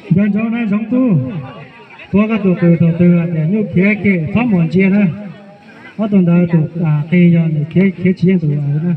Nco ntsoov na Zoov Tub, tuav koj tus qws thaum twg tias nyuj khiav kem txhob mus ntsia na. Ob tug ntawd tus qis yog nws khiav khiav tsis yeej tus na.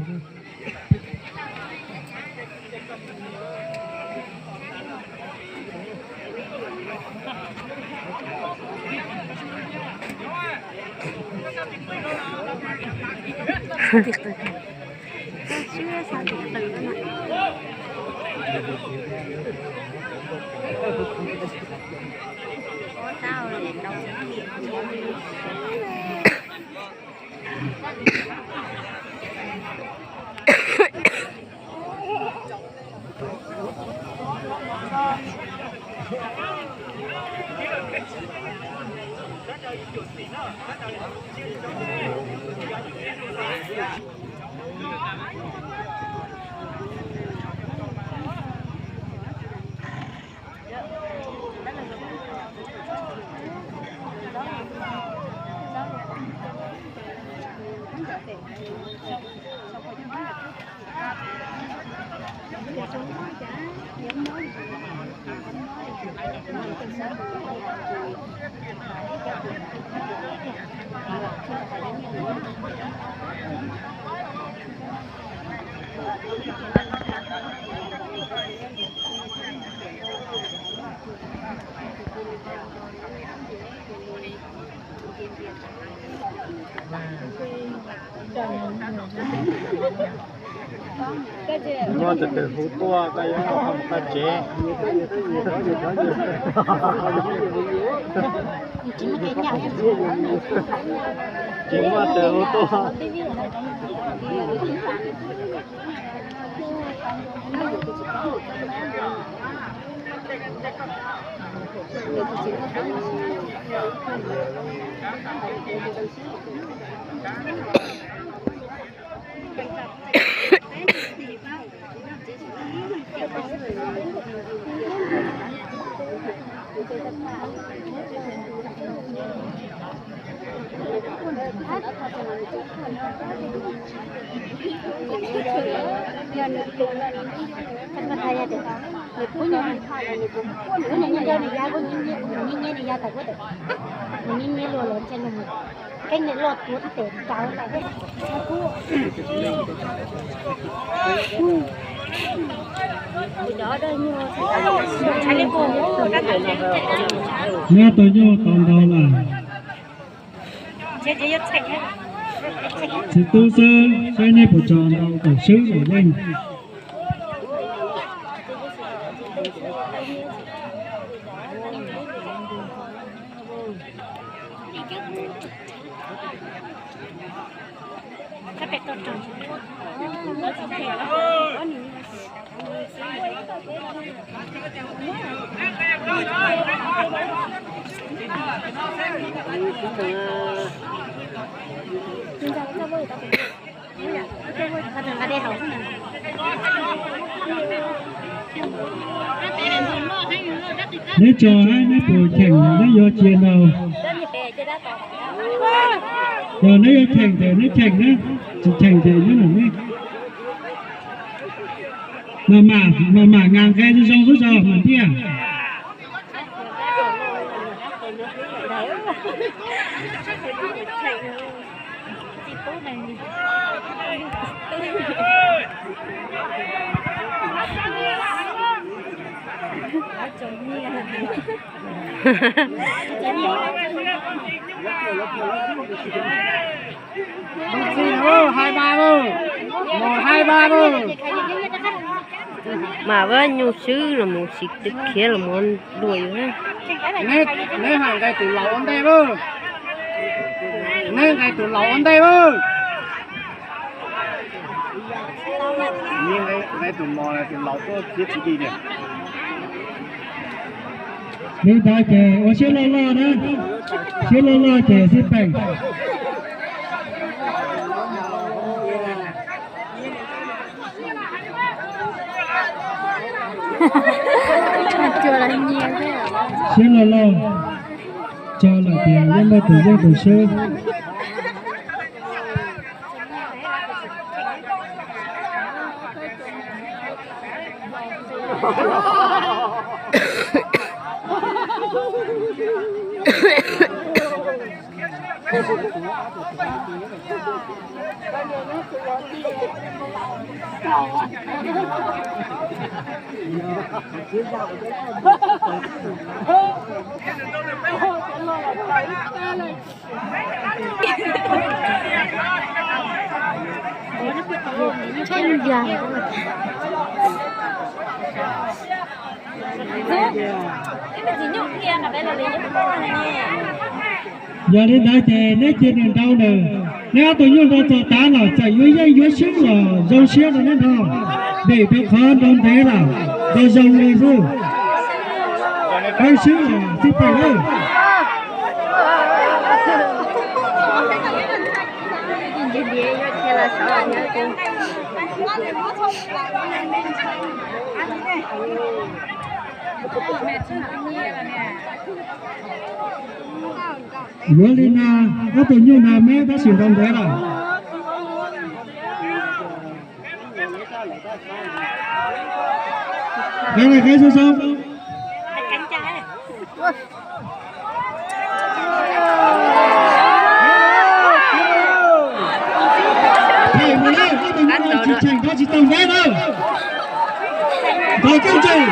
Muaj tus twg hu tuaj koj yuav mus koj tsev. Tsis muaj tus hu tuaj. Nyob tus nyuj tau ntau lawm. Txiv tub xwb saib nej puas tso ntau kom swb lawm leej. Neb tso hab neb puas cheem, neb yuav cia no. Yog neb yuav cheem ces neb cheem na, tsis cheem ces nyob nram neb. Mas mam nqa nqe zoo zoo lub zog mas ntiag. Mas ua nyuj swb los mus sim khiav los mus dua yus. Neb hais nqe tus laus ua ntej a. Neb nqe tus laus ua ntej a. Nqe tus mos tus laus tuaj khiav tsis dim li. Li ntawd ces ua siab loj loj na, siab loj loj ces sib peem. Siab loj loj, tso lawm tias yeej muaj tus yeej tus swb. Yog li ntawd ces neb cia nws nrau nws, neb ob tug nyuj nrau txog tav los txawm yuav yeej yuav swb los zoo siab rau neb nrau, vim rau qhov nrau ntev los nrau zoo li xwb. Yeej swb los sib peem lawm. Yuav li no, ob tug nyuj no meb tab sis nrau ntev lawm. Qheb qheb xoob xoob. Tsis cheem rau tsis tau ntev na. Nrog keej tsum.